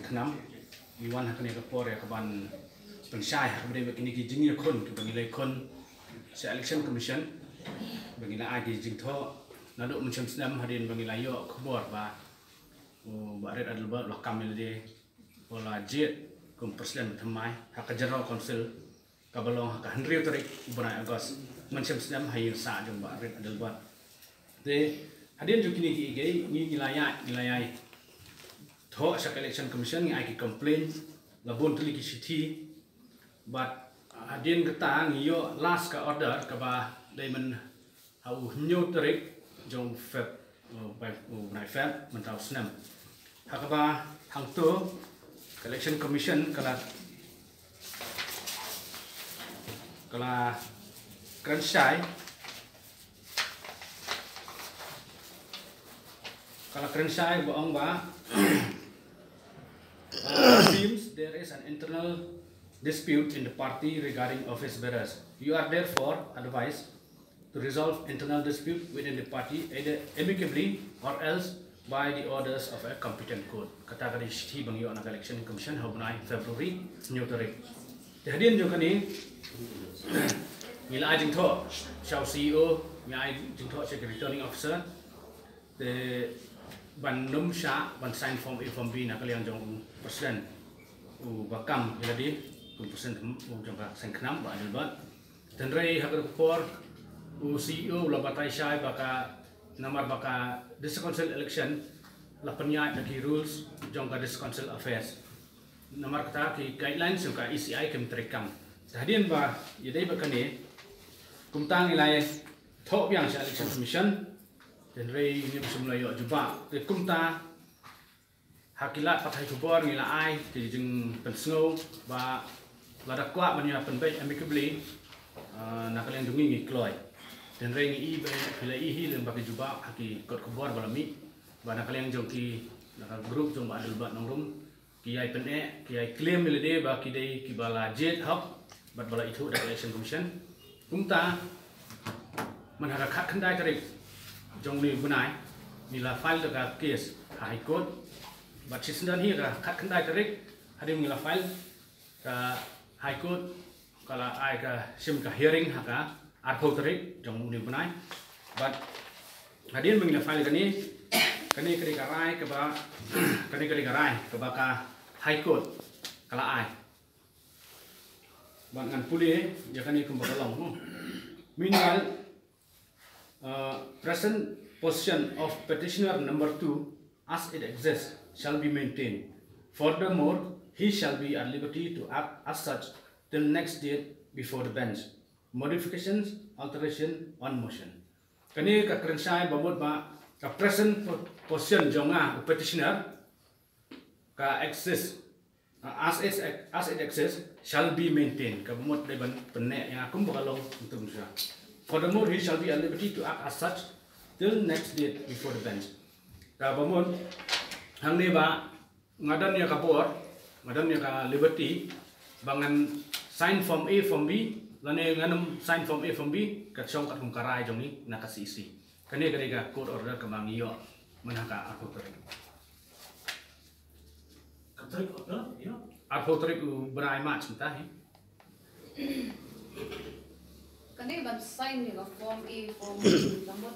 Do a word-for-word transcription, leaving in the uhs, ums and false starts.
Khnam, ngi wan ha kane ka por ïa kaban pynshai ha kaba dei bad kine ki jingïakhun kiba ngi la ïakhun sha Election Commission, ba ngi la ai ki jingthoh naduh mynshem snem hadien ba ngi la ïoh khubor ba u Bah Rit Adelbert u la kam ïalade, u la jied kum president thymmai ha ka General Council kaba long ha ka hynriew tarik u bnai August mynshem snem ha ïing sah jong Bah Rit Adelbert. Te hadien jong kine kiei kiei ngi, ngi la ïaid, ngi la ïaid thoh sha ka Election Commission, ngi ai ki complaint, la bun tylli ki shithi. Bad hadien kata ngi ïoh last ka order kaba dei myn ha u hynñiew tarik jong Feb, uh, bai, uh, bnai Feb mynta u snem. Ha kaba hangto ka Election Commission ka la, ka la kren shai, ka la kren shai ba ong ba, uh, seems there is an internal dispute in the party regarding office bearers. You are therefore advised to resolve internal dispute within the party either amicably or else by the orders of a competent court. Kata ka dei shithi ba ngi ïoh na ka Election Commission ha u bnai February, hynñiew tarik. Te hadien jong kane ngi la ai jingthoh sha u C E O, ngi la ai jingthoh sha ki returning officer. Te ban nym shah ban sign form A form B na ka liang jong u president uba kam ïalade kum president u jong ka seng Khnam, Bah Adelbert. Hynrei ha kata ka por u C E O u la batai shai ba ka, namar ba ka District Council election la pynïaid da ki rules jong ka District Council affairs. Namar kata ki guidelines jong ka E C I kim treikam. Te hadien ba ïadei bad kane kumta ngi la ïathoh biang sha Election Commission. Hynrei ngim shym la ïoh jubab. Te kumta ha ki lad pathai khubor ngi la ai ki jingpynsngew ba lada kwah ban ïa pynbeit amicably, ah, na ka liang jong ngi ngi kloi. Hynrei ngi i ba phi la i hi lem ba ki jubab ha ki kot khubor ba la mih ba na ka liang jong ki, na ka group jong Bah Adelbert Nongrum, ki ïai pyneh, ki ïai claim ïalade ba ki dei kiba la jied hok bad ba la ithuh da ka Election Commission. Kumta man ha ka khatkhyndai tarik jong une u bnai ngi la file da ka case ha High Court. Bad shisien hi ka khatkhyndai tarik hadien ngi la file, ka High Court ka la ai ka, shim ka hearing ha ka arphew tarik jong une u bnai. Bad hadien ba ngi la file kane, kane ka dei ka rai kaba, kane ka dei ka rai kaba ka High Court ka la ai. Bad ngan pule ïa kane kumba ka long, no. Meanwhile, uh, present position of petitioner number two as it exists shall be maintained. Furthermore, he shall be at liberty to act as such till next date before the bench. Modifications, alteration on motion. Kane ka kren shai ba mut ba ka present po-, position jong nga u petitioner ka exist, uh, as it, as it exists shall be maintained. Kaba mut dei ban pyneh ïa nga kumba ka long, ntu sha. Furthermore, he shall be at liberty to act as such till next date before the bench. Kaba mut hangne ba nga don ïa ka bor, nga don ïa ka liberty ba ngan sign form A form B lane ngan ym sign form A form B, ka shong katkum ka rai jong ngi na ka C E C. Kane ka dei ka court order kaba ngi ïoh man ha ka arphew tarik. Ka tarik order, ïa. Arphew tarik u bnai March mynta hi. Kane ban sign ïa ka form A form B ka mut